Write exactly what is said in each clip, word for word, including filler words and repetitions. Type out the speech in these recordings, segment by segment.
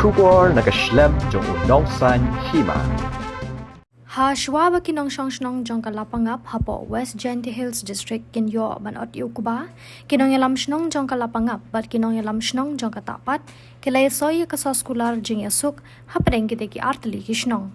Khubor na ka shlem jong u nongsan hima. Ha shuwa ba ki nongshong shnong jong ka Lapangap hapoh West Jaintia Hills District kin ïoh ban ot ïa u kba, ki nongïalam shnong jong ka Lapangap bad ki nongïalam shnong jong ka Tahpat ki la ïasoi ïa ka soskular jingïasuk hapdeng kitei ki artylli ki shnong.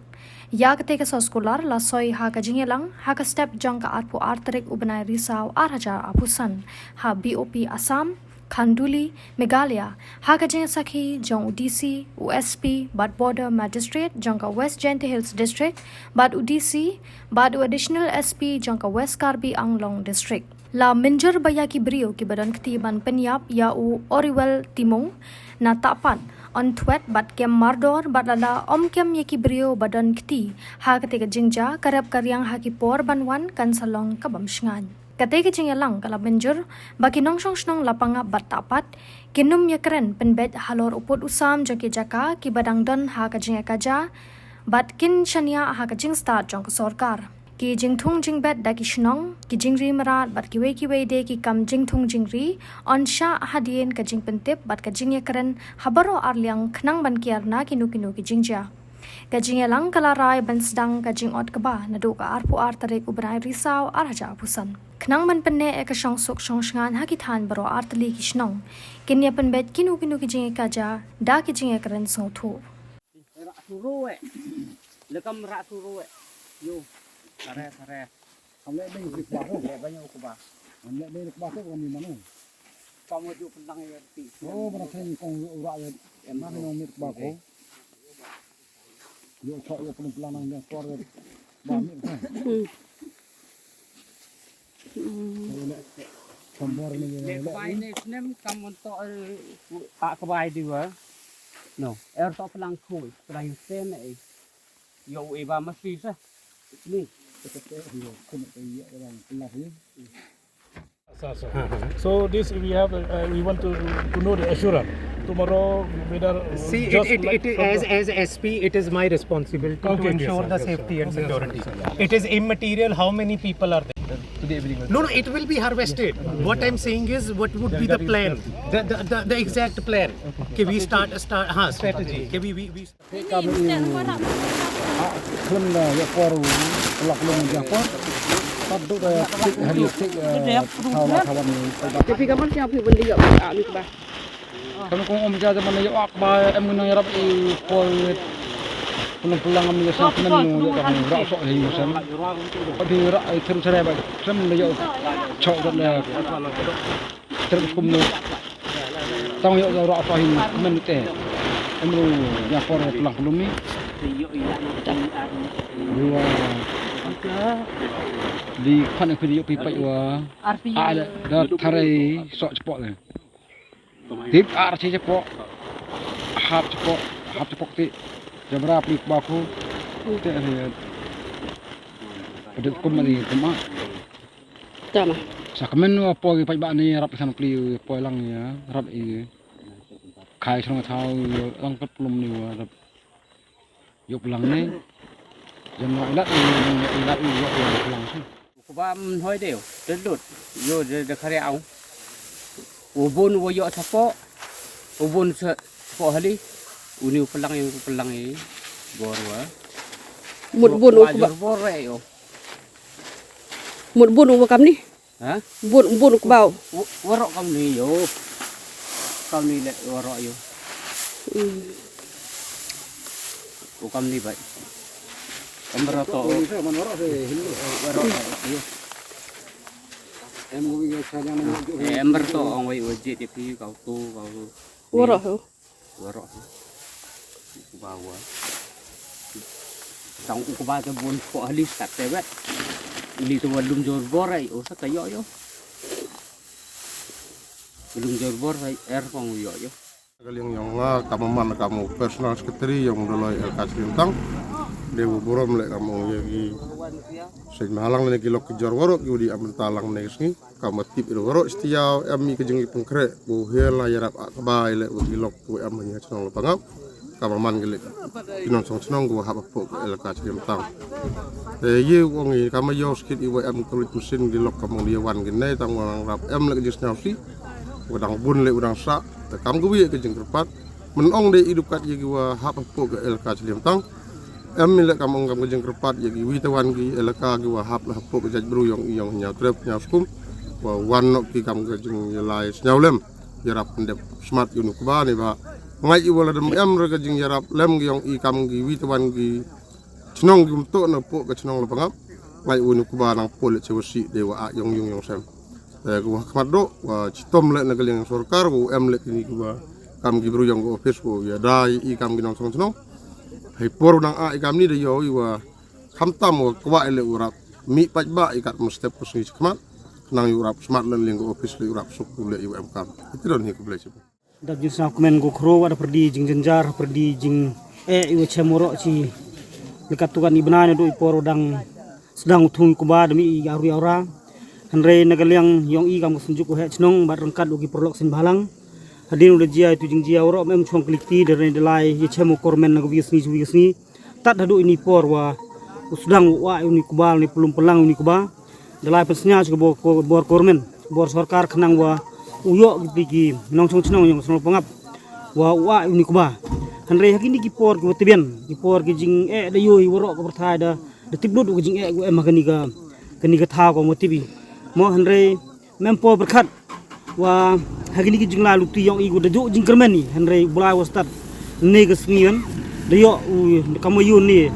Ïa katei ka soskular la soi ha ka jingïalang ha ka step jong ka arphew ar tarik u bnai Risaw ar hajar arphew san ha B O P Assam, Khanduli, Meghalaya, ha ka jingsakhi jong u D C, u S P bad Border Magistrate jong ka West Jaintia Hills District, bad u D C bad u Additional S P jong ka West Karbi Anglong District. La mynjur ba ïa ki briew kiba don kti ban pynïap ïa u Oriwell Timung na Tahpat, Onthwet bad Kem Mardor bad lada ym kem ïa ki briew ba don kti ha katei ka jingjia, ka rep ka riang ha ki por ban wan kan sa long kabym shngaiñ. Katei ka jingïalang ka la mynjur ba ki nongshong shnong Lapangap bad Tahpat kin ym ïakren pynbeit halor u pud u sam jong ki jaka kiba dang don ha ka jingïakajia bad kin shaniah ha ka jingstad jong ka sorkar. Ki jingthung jingbet da ki shnong, ki jingri mrad bad kiwei kiwei de ki kam jingthung jingri yn shah hadien ka jingpyntip bad ka jingïakren ha baroh arliang khnang ban kiar na kino kino ki jingjia. Ka jingïalang ka la rai ban sdang ka jingot kba naduh ka arphew ar tarik u bnai Risaw ar hajar arphew san. Khnang ban pynneh ïa ka shongsuk shongshngaiñ ha ki thaiñ baroh artylli ki shnong, kin ïa pynbeit kino kino ki jingïakajia da ki jingïakren sngewthuh. Rak suru eh. Lekam rak suru eh. Yo. Sare, sare. Kam leh beng u kba tu. Leh beng u kba. Kam leh beng u kba tu kan ni mano. Kam ju pendang ya ti. Oh, bana sai kong rak ya. Em, ma no mit kba ko. Yo chok yo pun pelang nang ya kor ya. Ba mit ko. Hmm. Hmm. Yo leh. Kam bor ni yo leh. Leh kbai ni snem kam untuk, eh, tak kbai di wa. No, er to pelang khui, pelang sen eh. Yo, eh, ba mesti sah. Ni. So this we have, uh, we want to, to know the assurance. Tomorrow, whether, uh, see, it, just it, like it, from as, the as S P, it is my responsibility to, okay, okay, ensure, sir, the, yes, sir, safety and, okay, security. Yes, sir, yes. It is immaterial how many people are there. Today evening. No, no, it will be harvested. Yes. What I'm saying is, what would be the plan? The, the, the, the exact plan. Okay. Ke we start, start, ha, strategy. Ke we, we, we Te kam i, ah, khlem da ïa por u, lak lum ïa por. Tad du da tik hari tik, eh, thawa thawa ni. Te phi kamar kya phi beli ïa, ah, ni ba. Kam kong om ja jaman ïa ak ba em ngi nang ïarap i por. Pelang pelang am ïa sa kmen ïa tang rak sok hi sen. Di rak i threm sere ba. Threm da ïa chok da. Ter kum no. Tang ïoh ïoh rah pahin men te. Em ru ïa por pelang pelum ni. Dua. Di khan aku ïoh pi pai wa. Ala da tharai sok cepok le. Tip ar si cepok. Hap cepok, hap cepok ti. Jabra pli baku. Te. Pedet kum ni kum ah. Tama. Sa kmen wa poi paidbah ni rap san pli poi lang ïa rap i. Khai srong thaw lang kat plum ni wa rap. Yop lang ni. Jan wa ilat ni ilat ni yop lang si. Ku ba mhoi de te lut. Yo de de khare au. U bun u ïoh chapo. U bun chapo hali. U ni u pelang i u pelang i. Bor wa. Mut bun u ba jor bor re yo. Mut bun u kam ni. Ha? Bun bun u kbau. Warok kam ni yo. Kam ni le warok yo. Hmm. U kam ni bai. Em roto. Warok yo. Em ngi ya sa jang ni. Em roto ong wai wajit ya pi kau tu kau. Warok yo. Warok. Bawa. Tang u kba te bun ko ahli sat te wet. Li te wa lum jor bor ai o sa ka yo yo. Lum jor bor ai er kong yo yo. Ka liang yong nga ka maman ka mo personal secretary yong doloi el ka slim tang. De u burom le ka mo ye gi. Sej mahalang le ki lok ki jor warok ki udi am talang ne sngi. Ka ma tip ïa u warok stiaw em i ka jingïapynkhreh u hiar la ïarap akba ïa le u ilok u em ha ïa chnong Lapangap. Ka ma man ka lek ki nongshong chnong u hap hapoh ka elaka Chriamtang. Te ïa u ong i ka ma ïoh skit i wa em ka rit machine ki lok ka mong ïa wan ki ne tang wa nang rap em le ka jingsngaw si. Wa dang bun le u dang sah te kam ka wi ka jingkyrpad. Mynta ong dei i dukkat ïa ki wa hap hapoh ka elaka Chiliamtang. Em i leh kam ong kam ka jingkyrpad ïa ki wi te wan ki elaka ki wa hap la hapoh ka jaitbru yong i yong Hynñiaw Trep Hynñiaw Skum. Wa wan noh ki kam ka jingïalai sñiaw lem. Ïarap pyndep smat ïa u ni u kba ne ba. Ngai i wa la dem em re ka jingïarap lem ki yong i kam ki wi te wan ki chnong ki um toh na poh ka chnong Lapangap. Ngai u ni u kba nang pol le che wa sih dei wa ah yong yung yong sem. Te ka wa khmat doh wa chitom le na ka liang sorkar wa em le kini ki wa kam ki bru yong ka office wa ya dai i kam ki nongchong chnong. Hei por nang ah i kam ni da yo i wa khamtam wa kwah i le u rap mih paidbah i kat mynstep ka sngi chi khmat. Nang i u rap smat le liang ka office le u rap suk le i wa em kam. Iti don hi, khublei shibun. Dap jingsngewkmen ko khro wa da pyrdi jingjynjar pyrdi jingeh i wa chem waroh chi. Leka tu kan i bnai naduh i por u dang sdang u thung i u kba da mih i aru i aura. Hynrei na ka liang yong i kam ka Synjuk u heh chnong bad ryngkat u ki paralok seng bhalang. Hadien u da jia i tu jingjia waroh mem chong klikti da re da lai i chem u kormen na ka wi ka sngi chu wi ka sngi. Tat haduh ini por wa u sdang u ah u ni u kba ni pylum pylang u ni u kba. Da lai pynsñiaw sha ka bor, bor kormen bor sorkar khnang wa u yoh ki pli ki nongchong chnong yong ka chnong Lapangap wa u ah u ni u kba. Hynrei ha kini ki por ki wa tbian ki por ki jingeh da yoh i waroh ka pyrthai da da tip lut u ka jingeh u em ha kani ka kani ka thaw ka wa tip i. Mo hynrei mem por pyrkhat wa ha kini ki jinglai luti yong i ko da juh jingkyrmen i hynrei u Blai wa stad ne ka sngi yun da yoh u kam wa yun ne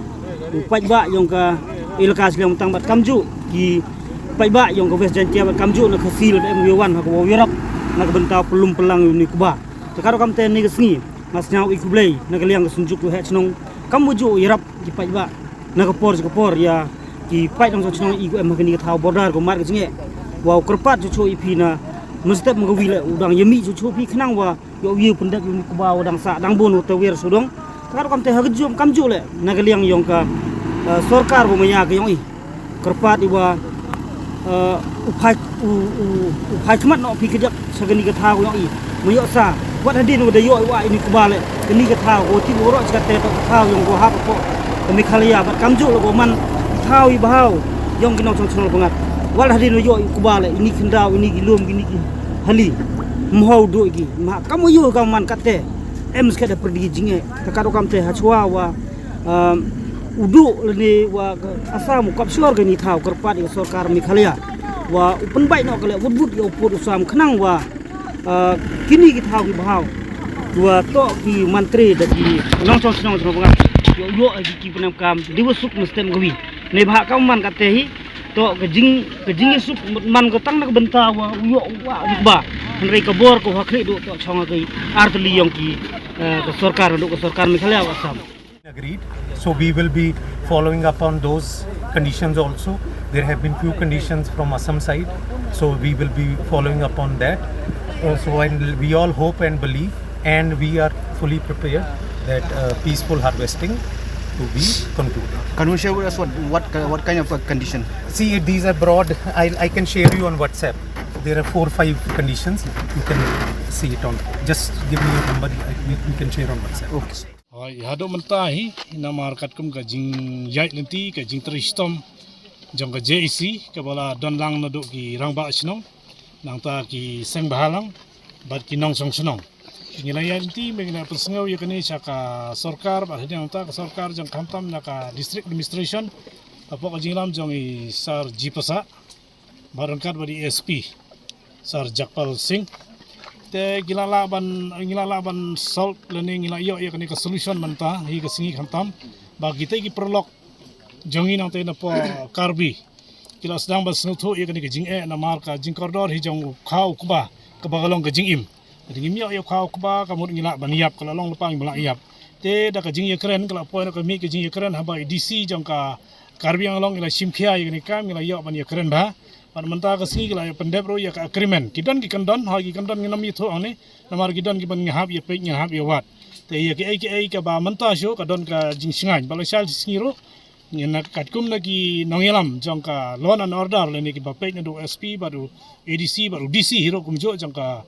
u paidbah yong ka elaka Chiliamtang bad kamjuh ki paidbah yong ka West Jaintia bad kamjuh na Khasi la da em u wan ha ka wa yarap na ka bynta pylum pylang u ni u kba. Te ka ruh kam te ne ka sngi nga sñiaw i khublei na ka liang ka Synjuk u heh chnong kam wa juh yarap ki paidbah na ka por sha ka por ïa ki paid nongchong chnong i ko em ha kani ka thaw border ko mar ka jingeh. Wa u kyrpad chuh chuh i phi na mynstep ma ka wi le u dang ïa mih chuh chuh phi khnang wa ïoh ïa u pyndep ïa u ni u kba wa dang sah dang bun u te wer sudong. Te ka ruh kam te ha ka jum kamjuh le na ka liang yong ka eh, sorkar wa maya ka yong i. Kyrpad i wa eh, u phai u u u phai khmat noh phi kjak sha kani ka thaw yong i. Ma ïoh sa wat hadien wa da ïoh i wa i ni u kba le kani ka thaw ko tip waroh chi ka te ka thaw yong ko hap ko ka Meghalaya bad kamjuh le ko man thaw i bhaw yong ki nongchong chnong Lapangap. Wat hadien wa ïoh i u kba le ini khyndaw ini ki lum ini ki hali mhaw duh ki ma kam wa ïoh ka man ka te em skhet da pyrdi jingeh. Te ka ruh kam te ha chwa wa um, u duh lane wa ka Assam u kap shor kani thaw kyrpad i ka sorkar Meghalaya wa u pynbait noh ka le wut wut ïa u pud u sam khnang wa uh, kini ki thaw ki bhaw wa toh ki mantri da ki nongchong chnong chnong Lapangap ïoh ïoh ki ki pynam kam di wa suk mynstep ka wi ne bha ka man ka te hi toh ka jing ka jing ïa suk man ka tang na ka bynta wa u ïoh u wa u ba hynrei ka bor ko ha khri duh toh chong ka ar tylli yong ki eh, ka sorkar duh ka sorkar Meghalaya wa Assam. Agreed. So we will be following up on those conditions also. There have been few conditions from Assam side, so we will be following up on that. Uh, so and we all hope and believe, and we are fully prepared that uh, peaceful harvesting to be concluded. Can you share with us what what, what kind of a condition? See, these are broad. I, I can share you on WhatsApp. There are four five conditions. You can see it on. Just give me your number. I, we, we can share on WhatsApp. Okay. Hoi, haduh mynta hi namar katkum ka jingïaid lynti ka jingtrei shitom jong ka J A C kaba la don lang naduh ki rangbah shnong nangta ki seng bhalang bad ki nongshong shnong. Ngi la ïaid lynti me ngi la pynsngew ïa kane sha ka sorkar bad hadien nangta ka sorkar jong khamtam na ka district administration hapoh ka jinglam jong i Sir G Pasah. Bad ryngkat bad i S P Sir Jagpal Singh. Te ngi la lah ban ngi la lah ban solve lane ngi la ïoh ïa kane ka solution mynta hi ka sngi khamtam ba kita ki paralok jong ngi nangta na po Karbi ki la sdang ban sngewthuh ïa kane ka jingeh namar ka jingkordor hi jong u khaw u kba kaba ka long ka jingim. Te ngim ïoh ïa u khaw u kba ka mut ngi lah ban ïap ka la long lypa ngi ba lah ïap. Te da ka jingïakren ka la poi na ka mih ka jingïakren haba i D C jong ka Karbi Anglong i la shim khia ïa kane ka kam i la ïoh ban ïakren bha. Bad mynta ka sngi ki la ïa pyndep ruh ïa ka agreement. Ki don ki kyndon, ha ki kyndon ngin ym ïathuh hangne. Namar ki don ki ban ngi hap ïa peit ngi hap ïa wad. Te ïa kiei kiei kaba mynta shuh ka don ka jingshngaiñ. Bad lashai sngi ruh ngin na katkum na ki nongïalam jong ka law and order lane kiba peit naduh u S P bad u A D C bad u D C hi ruh kumjuh jong ka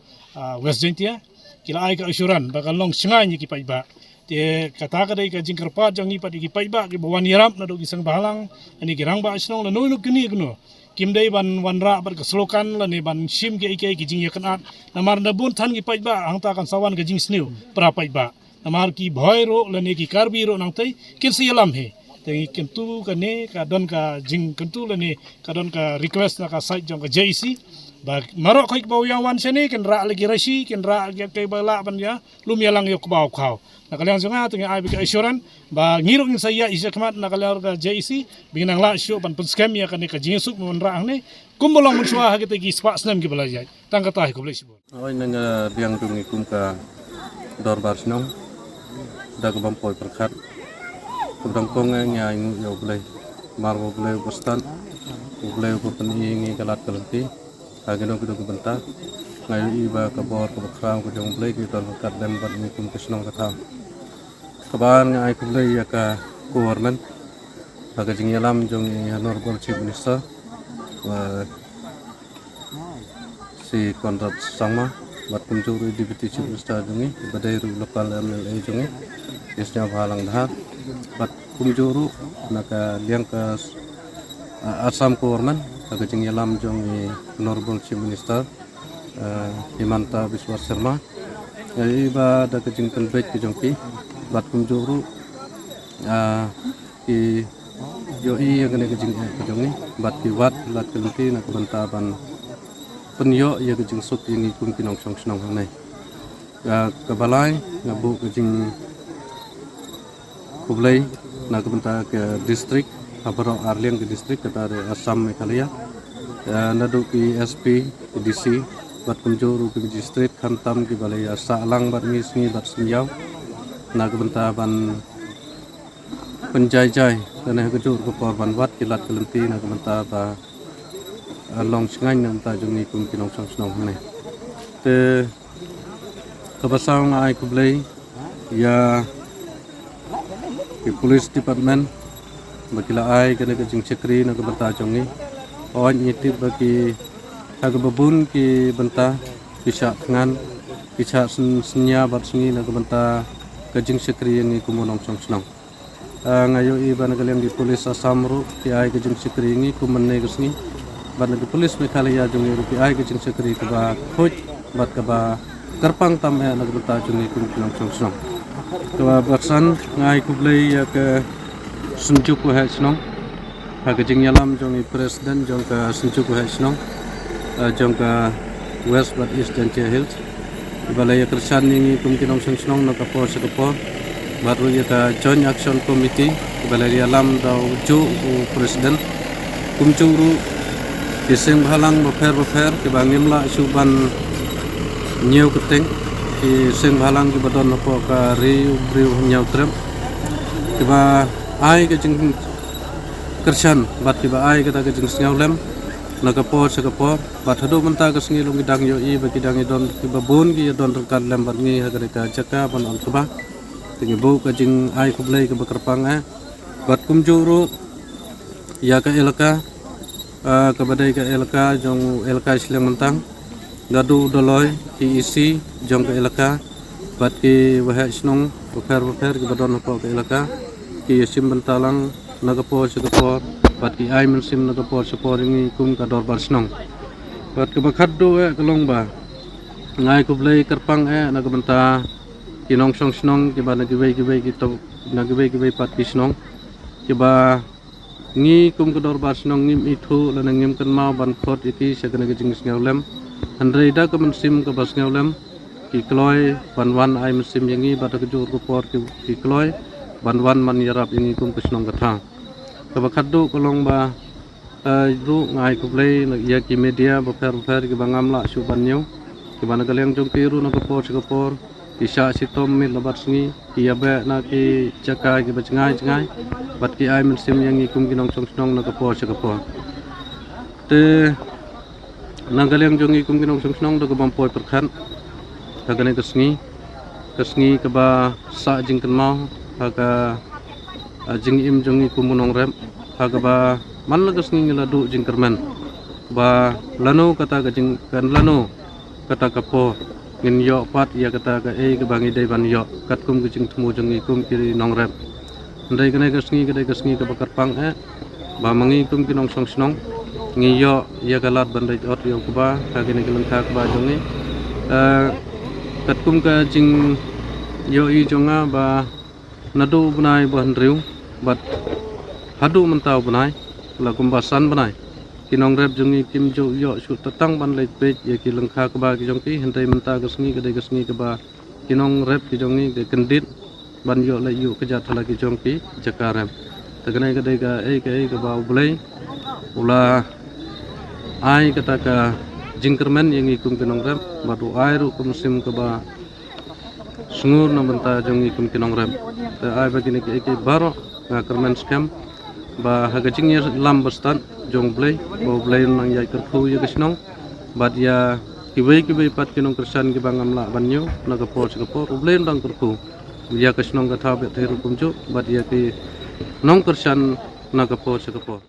West Jaintia. Ki la ai ka assurance ba kan long shngaiñ ïa ki paidbah. Te kata ka dei ka jingkyrpad jong ngi pat ïa ki paidbah kiba wan ïarap naduh ki seng bhalang lane ki rangbah shnong lano kano kano. Kim dei ban wanrah bad ka slogan lane ban shim kiei kiei ki jingïakynad namar na bun than ki paidbah hangta kan sa wan ka jingsniew para paidbah. Namar ki Bhoi ruh lane ki Karbi ruh nangtei kin sa ïalam hi. Te ngi kyntu kane ka don ka jingkyntu lane ka don ka request na ka side jong ka J A C. Ba marok khoi ba u ïa wan shane kin rah lagi rashi, kin rah lagi kaba lah ban ïa lum ïalang ïa u kba u khaw. Na ka liang jong nga te ngi ai ba ka assurance ba ngi ruh ngin sa ïa i shakhmat na ka liang ka J A C ba ngin nang lah shuh ban pynskhem ïa kane ka jingsuk ban rah hangne. Kumba long mynshuwa ha kita ki spah snem kiba la ïaid. Tang kata hi, khublei shibun. Oi, na ka liang jong ngi kum ka dorbar shnong, da kaba ym poi pyrkhat, kaba dang kong ngi ainguh ïa U Blei. Mar ba U Blei u ba stad, U Blei u ba pyni ïa ngi ka lad ka lynti ha kino kino ki bynta. Nga ïohi ba ka bor kaba khraw ka jong U Blei ka don ryngkat lem bad ngi kum ka shnong ka thaw. Kaba ar, nga ai khublei ïa ka government ha ka jingïalam jong i Honorable Chief Minister, uh, Shri Conrad Sangma, bad kumjuh ruh i Deputy Chief Minister jong ngi, ba dei ruh local M L A jong ngi, i Sniawbhalang Dhar, bad kumjuh ruh na ka liang ka, uh, Assam government ha ka jingïalam jong i Honorable Chief Minister, uh, Himanta Biswa Sarma. Nga ïohi ba da ka jingpynbeit ka jong ki bad kumjuh ruh, uh, ki ïohi ïa kane ka jingeh ka jong ngi bad ki wad lad ka lynti na ka bynta ban pynïoh ïa ka jingsuk ïa ngi kum ki nongshong shnong hangne. Uh, kaba lai, nga buh ka jing khublei na ka bynta ka district, ha baroh arliang ka district, kata dei Assam, Meghalaya, eh, naduh ki S P, ki D C, bad kumjuh ruh ki magistrate, khamtam kiba la ïa sah lang bad ngi sngi bad sngi ïaw na ka bynta ban pynjai jai lane ha kajuh ka por ban wad ki lad ki lynti na ka bynta ba, eh, long shngaiñ na ka bynta jong ngi kum ki nongshong shnong hangne. Te kaba saw, nga ai khublei ïa ki police department ba ki la ai kane ka jingshakri na ka bynta jong ngi. Hooid, ngi tip ba ki ha kaba bun ki bynta ki shah thngan, ki shah syn-, synñia bad sngi na ka bynta ka jingshakri ïa ngi kum u nongshong shnong. Ah, nga ïohi ba na ka liang ki police Assam ruh ki ai ka jingshakri ïa ngi kum mynne ka sngi. Bad na ki police Meghalaya jong ngi ruh ki ai ka jingshakri kaba khuid bad kaba kyrpang tam eh na ka bynta jong ngi kum ki nongshong shnong. Kaba san, nga ai khublei ïa ka Synjuk Waheh Shnong ha ka jingïalam jong i President jong ka Synjuk Waheh Shnong, eh, jong ka West bad East Jaintia Hills, iba la ïa kyrshan ïa ngi kum ki nongshong shnong na ka por sha ka por, bad ruh ïa ka Joint Action Committee iba la ïalam da u juh u President. Kumjuh ruh ki seng bhalang bapher bapher kiba ngim lah shuh ban ñiew kyrteng, ki seng bhalang kiba don hapoh ka Ri U Briew Hynñiewtrep, kiba ai ka jingkyrshan bad kiba ai kata ka jingsngewlem na ka por sha ka por. Bad haduh mynta ka sngi long, ngi dang ïohi ba ki dang ïa don, kiba bun ki ïa don ryngkat lem bad ngi ha kane ka jaka ban ong thaba. Te ngi buh ka jingai khublei kaba kyrpang eh. Bad kumjuh ruh ïa ka elaka, ah, kaba dei ka elaka jong u elaka Shiliang Myntang, naduh u Doloi, ki E C jong ka elaka, bad ki waheh shnong bapher bapher kiba don hapoh ka elaka, ki ïashim bynta lang na ka por sha ka por, bad ki ai mynsiem na ka por sha ka por ïa ngi kum ka dorbar shnong. Bad kaba khatduh eh ka long ba nga ai khublei kyrpang eh na ka bynta ki nongshong shnong kiba na kiwei kiwei ki to, na kiwei kiwei pat ki shnong, kiba ngi kum ka dorbar shnong ngim ithuh lane ngim kynmaw ban khot ïa ki sha kane ka jingsngewlem. Hynrei da ka mynsiem kaba sngewlem ki kloi ban wan ai mynsiem ïa ngi, bad ha kajuh ka por ki, ki kloi ban wan ban ïarap ïa ngi kum ka shnong ka thaw. Kaba khatduh ka long ba, eh, ruh nga ai khublei ïa ki media bapher bapher kiba ngam lah shuh ban ñiew, kiba na ka liang jong ki ruh na ka por sha ka por ki shah shitom miet la bad sngi, ki ïabeh na ki jaka kiba jngai jngai, bad ki ai mynsiem ïa ngi kum ki nongshong shnong na ka por sha ka por. Te na ka liang jong ngi kum ki nongshong shnong, da kaba ym poi pyrkhat, ha kane ka sngi, ka sngi kaba sah jingkynmaw ha ka, ah, jingim jong ngi kum u nongrep, ha kaba man la ka sngi ngi la duh jingkyrmen ba lano kata ka jing, kan lano kata ka por ngin ïoh pat ïa kata kaei kaba ngi dei ban ïoh katkum ka jingthmu jong ngi kum ki nongrep. Hynrei kane ka sngi ka dei ka sngi kaba kyrpang eh ba ma ngi kum ki nongshong shnong ngi ïoh ïa ka lad ban leit ot ïa u kba ha kane ka lyngkha kba jong ngi. Eh, katkum ka jing Ïohi jong nga ba naduh u bnai ba hynriew bad haduh mynta u bnai, la kumba san bnai, ki nongrep jong ngi kim ju ïoh shuh tang ban leit peit ïa ki lyngkha kba ki jong ki. Hynrei mynta ka sngi ka dei ka sngi kaba ki nongrep ki jong ngi ki kyndit ban ïoh leit ïuh kjat ha la ki jong ki jaka rep. Te kane ka dei kaei kaei kaba U Blei u la ai kata ka jingkyrmen ïa ngi kum ki nongrep, bad u ai ruh ka mynsiem kaba sngur na bynta jong ngi kum ki nongrep. Te ai ba kine kiei kiei baroh nga kyrmen skhem ba ha ka jingïalam bastad jong U Blei, ba U Blei un nang ïaid kyrkhu ïa ka shnong. Bad ïa kiwei kiwei pat ki nongkyrshan kiba ngam lah ban ñiew na ka por sha ka por, U Blei un nang kyrkhu ïa ka shnong ka thaw Bethel ruh kumjuh, bad ïa ki nongkyrshan na ka por sha ka por.